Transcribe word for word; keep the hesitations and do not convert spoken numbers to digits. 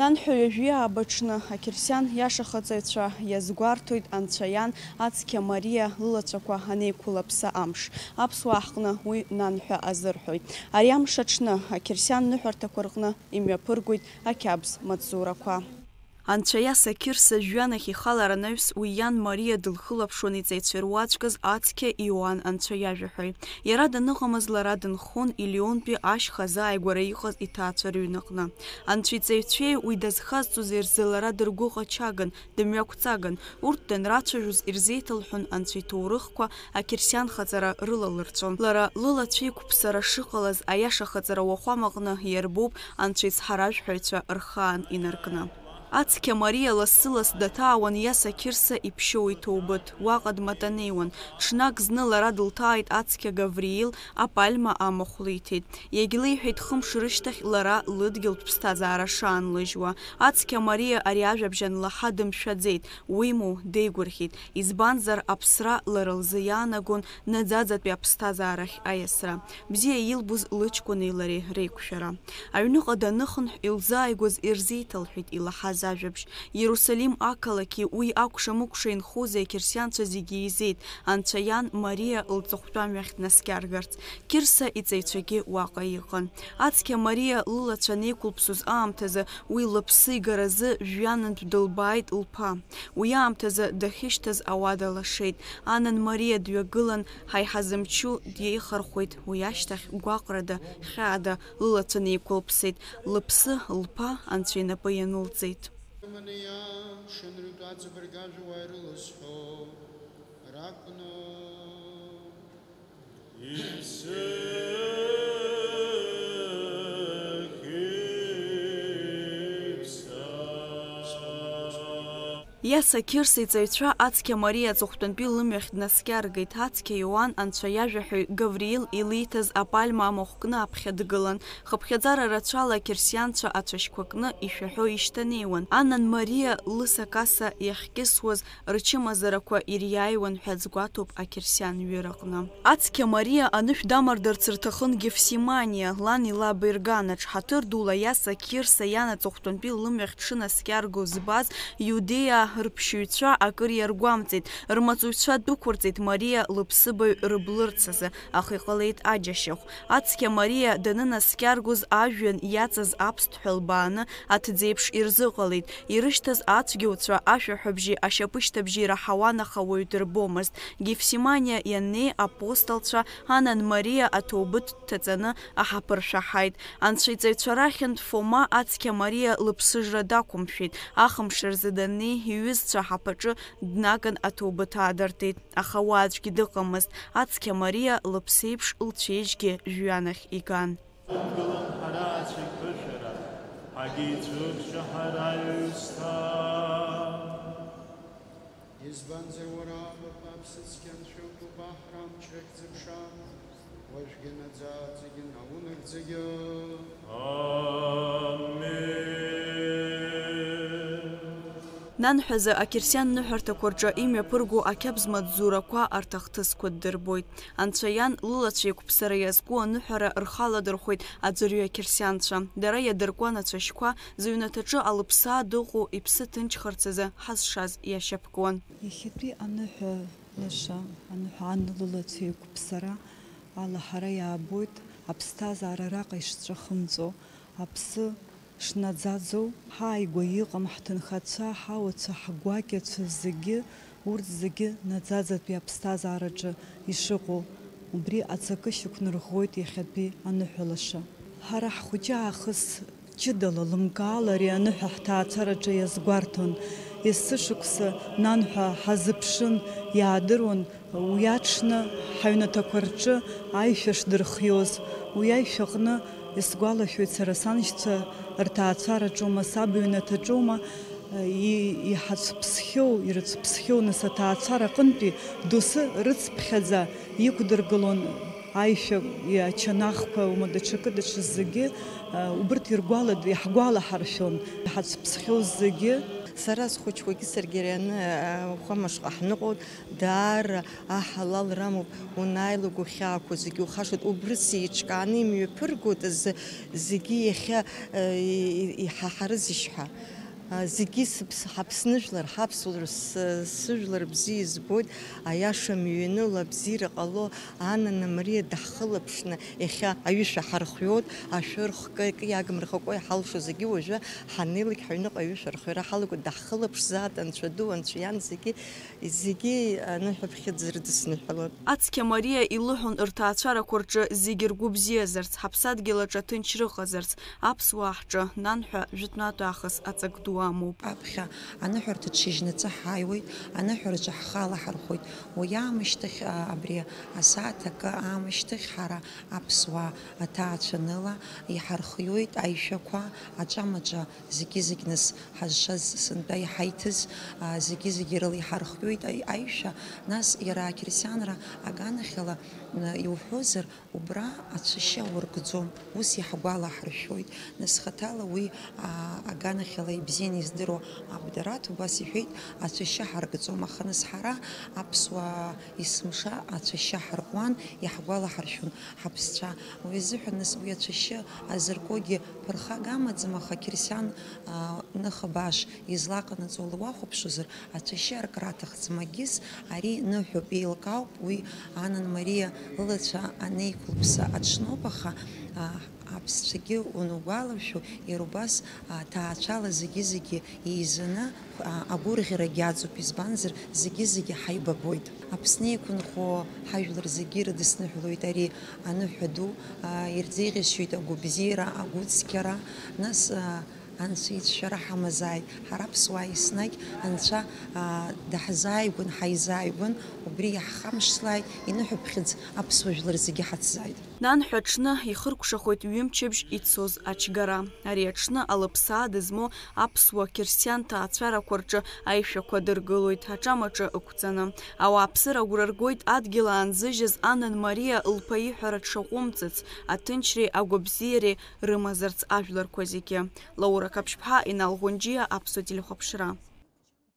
Нанҳәа ҩажәи ааба ҽны ақьырсиан иашахаҵаҩцәа иазгәарҭоит Анцәа иан ацқьа Мариа лылацәақәа анеиқәылаԥса амш. Аԥсуаа ҳҟны уи нанҳәа азырҳәоит. Ари амш аҽны ақьырсиан ныҳәарҭақәа рҟны имҩаԥыргоит ақьабз маҵзурақәа. Анцәа иаса Қьырса жәҩанахь ихалар анаҩс уи иан Мариа дылхылаԥшуан иҵаҩцәа ируаӡәкыз ацқьа Иоанн анцәа иажәаҳәаҩ. Иара даныҟамыз лара дынхон Илионтәи ашьха азааигәара иҟаз иҭаацәа рыҩныҟны. Анцәа иҵаҩцәеи уи дазхазҵоз рзы лара дыргәыҟачаган, дымҩақәҵаган. Урҭ данрацәажәоз ирзеиҭалҳәон анцәа иҭоурыхқәа, ақьырсиан хаҵара рылалырҵәон. Лара лылацәа иқәԥсара шыҟалаз, аиаша хаҵара уахәамаҟны иарбоуп анцәа ицҳаражәҳәаҩцәа рхаан инаркны. Ацқьа Мариа лассы-ласс даҭаауан Иаса Қьырса иԥшьоу иҭоубыҭ, уаҟа дматанеиуан. Ҽнак зны лара дылҭааит ацқьа Гавриил, апальма амахә лиҭеит. Иагьлеиҳәеит хымш рышьҭахь лара лыдгьылтә ԥсҭазаара шаанлыжьуа. Ацқьа Мариа ари ажәабжь анлаҳа дымшәаӡеит, уимоу, деигәырӷьеит, избанзар, аԥсра лара лзы иаанагон наӡаӡатәи аԥсҭазаарахь аиасра. Бзиа илбоз лыҷкәыни лареи реиқәшәара. Аҩныҟа даныхынҳә, илзааигәаз ирзеиҭалҳәеит илаҳаз ажәабжь. Иерусалим ақалақьи уи акәша-мыкәша инхози ақьырсианцәа зегьы еизеит, Анцәа иан Мариа лҵыхәтәамҩахь днаскьаргарц. Қьырса иҵаҩцәагьы уаҟа иҟан. Ацқьа Мариа лылацәа анеиқәылԥсоз аамҭазы уи лыԥсы игаразы жәҩанынтә дылбааит лԥа. Уи аамҭазы дахьышьҭаз ауада лашеит. Анан Мариа дҩагылан, ҳаиҳа зымчу деихархәеит, уи ашьҭахь гәаҟрада, хьаада лылацәа неиқәылԥсеит, лыԥсы, лԥа Анцәа инапы ианылҵеит. Аманиа, ԥшьынрытә аҵабырг ажәуаа ирылызҳәо ракәны. Иаса Қьырса иҵаҩцәа ацқьа Мариа аҵыхәтәантәи лымҩахь днаскьаргеит, ацқьа Иоанн анцәа иажәаҳәаҩ Гавриил илиҭаз апальма амахә кны аԥхьа дгылан. Хыԥхьаӡара рацәала ақьырсианцәа ацәашьқәа кны ишәаҳәо ишьҭанеиуан. Анан Мариа лысакаса иахькьысуаз рчымазарақәа ириааиуан ҳәа азгәаҭоуп ақьырсиан ҩыраҟны. Ацқьа Мариа анышә дамардарц рҭахын Гефсиманиа, лани лаби рганаҿ, ҳаҭыр дула Иаса Қьырса иан аҵыхәтәантәи лымҩахь дшынаскьарго збаз Иудеиаа рԥшьаҩцәа акыр иаргәамҵит, рмаҵуҩцәа дәықәырҵеит Мариа лыԥсыбаҩ рыблырц азы, аха иҟалеит аџьашьахә. Ацқьа Мариа данынаскьаргоз ажәҩан иаҵаз аԥсҭҳәа лбааны аҭӡеиԥш ирзыҟалеит. Ирышьҭаз ацәгьауцәа ашәаҳәабжьи ашьапышьҭыбжьи раҳауан, аха уаҩ дырбомызт. Гефсиманиа ианнеи, апостолцәа Анан Мариа аҭоубыҭ дҭаҵаны аҳаԥыршәа ҳаит. Анцәа иҵаҩцәа рахьынтә Фома ацқьа Мариа лыԥсыжра дақәымшәеит. Ахымш рзы даннеи, иҩызцәа аҳаԥаҿы днаган аҭоубыҭ аадыртит. Аха уа аӡәгьы дыҟамызт. Ацқьа Мариа лыԥсеиԥш лцәеижьгьы жәҩанахь иган. Ҳара ацәеиқәышәара, ҳагьеицәыхьча ҳара аҩсҭаа. Избанзар, уара абаҟа аԥсыцқьа анцәа утәуп, аҳра амч рахь ӡыԥша, уажәгьы наӡааӡагьы наунагӡагьы. Амин. Нанҳәазы ақьырсиан ныҳәарҭақәа рҿы имҩаԥырго ақьабз маҵзурақәа арҭ ахҭысқәа ддырбоит. Анцәа иан лылацәа еиқәԥсара иазку аныҳәара рхаладырхәеит аӡәырҩы ақьырсианцәа. Дара иадыркуан ацәашьқәа, зыҩнаҭаҿы алыԥсаа дыҟоу иԥсы ҭынчхарц азы ҳазшаз иашьапкуан. Иахьатәи аныҳәа лаша, аныҳәа ан лылацәа еиқәԥсара ала ҳара иаабоит аԥсҭазаара араҟа ишҵәахымҵо, аԥсы шнаӡаӡоу, ҳааигәа иҟам ҳҭынхацәа, ҳауацәа, ҳгәакьацәа зегьы, урҭ зегьы наӡаӡатәи аԥсҭазаараҿы ишыҟоу, убри аҵакы шьақәнарӷәӷәоит иахьатәи аныҳәа лаша. Ҳара ҳхәыҷы аахыс ҷыдала, лымкаала ари аныҳәа ҳҭаацәараҿы иазгәарҭон. Есышықәса нанҳәа ҳазыԥшын, иаадыруан, уи аҽны ҳаҩнаҭақәа рҿы аишәа шдырхиоз. Уи аишәа аҟны исгәалашәоит сара саншьцәа рҭаацәараҿоума, саб иҩнаҭаҿоума, и-, иҳацәԥсхьоу, ирыцәԥсхьоу, нас аҭаацәара аҟынтәи доусы рыцԥхьаӡа иқәдыргылон аишәа, ачанахқәа, ума даҽакы, даҽа зегьы, убырҭ иргәала-, иаҳгәалаҳаршәон. Иҳацәԥсхьоу зегьы. Сара схәыҷқәагьы саргьы ари аны, ахәамашҟа ҳныҟәоит, даара аҳалал рамоуп, унааилак ухьаақәа зегьы ухашҭуеит, убрыс еиҿкааны имҩаԥыргоит азы, зегьы иахьа, э, и-, и-, иҳаҳарызишь ҳәа. А, зегьы сыԥс-, ҳаԥсны жәлар, ҳаԥсуа с-, сыжәлар бзиа избоит, аиаша мҩаныла абзиара ҟало, Анна Мариа даҳхылаԥшны, иахьа аҩышәа ҳархиоит, ашәыр хкы акы иагмырхакәа иҳалшо зегьы уажәы ҳаннеилак ҳаҩныҟа аҩышәа архиара ҳалагоит, даҳхылаԥшзаат Анцәа ду, Анцәа иан зегьы, зегьы аныҳәаԥхьыӡ рыдысныҳәалоит. Ацқьа Мариа илыҳәон рҭаацәарақәа рҿы зегьы ргәы бзиазарц, ҳаԥсадгьыл аҿы аҭынч рыҟазарц, аԥсуаа ҳҿы, нанҳәа, жәытәнатә аахыс аҵак ду амоуп. Аԥхьа аныҳәарҭа ҽыжьнаҵы ҳааиуеит, аныҳәараҿы ҳхы алаҳархәоит. Уи аамышьҭахь, а, абри асааҭ акы аамышьҭахь ҳара аԥсуаа аҭаацәаныла иҳархиоит аишәақәа, аҿамаҿа зегьы-зегь нас ҳазшаз сынтәа иҳаиҭаз, а, зегьы-зегь рыла иҳархиоит аи-, аишәа, нас иара ақьырсианра аганахьала, м, иуҳәозар, убра ацәашьы ауркӡом, ус иаҳгәалаҳаршәоит. Нас хаҭала уи, а, аганахьала ибзианы издыруа Абдарат убас иҳәеит, ацәашьы ҳаркӡом, аха нас ҳара аԥсуаа есымша ацәашьы ҳаркуан, иаҳгәалаҳаршәон ҳаԥсцәа. Уи азыҳәан нас уи ацәашьы азыркуагьы ԥырхага амаӡам, аха қьырсиан, а, ныха бааш излаҟанаҵо луахәаԥшуазар, ацәашьы аркра аҭахӡам. Агьыс ари ныҳәоуп, еилкаауп, уи Анан Мариа лылацәа анеиқәылԥса аҽноуп, аха, а, аԥсцәагьы уангәаларшәо, иара убас, а, ҭаацәала зегьы-зегьы еизаны, а, агәырӷьарагьы аӡуп, избанзар, зегьы-зегьы ҳаибабоит. Аԥсны иқәынхо ҳажәлар зегьы ирыдысныҳәалоит ари аныҳәа ду, а, ирзеиӷьасшьоит агәабзиара, агәыцқьара, нас, а, Анцәа ицәшәара ҳамазааит, ҳара аԥсуаа еснагь Анцәа, а, даҳзааигәан, ҳаизааигәан, убри иаҳхамшьслааит, иныҳәаԥхьыӡ аԥсуа жәлар зегьы ҳацзааит. Нанҳәа аҽны ихыркәшахоит ҩымчыбжь ицоз ачгара. Ари аҽны алыԥсаа дызмоу аԥсуа қьырсиан ҭаацәарақәа рҿы аишәақәа дыргылоит аҿамаҿы ықәҵаны. Ауааԥсыра агәра ргоит адгьыл аанзыжьыз Анан Мариа лԥа иҳәара дшаҟәымҵыц, аҭынчреи агәабзиареи рымазарц ажәларқәа зегьы. Лаура Қаԥшьԥҳа, Инал Ӷәынџьиа, Аԥсуа телехәаԥшра.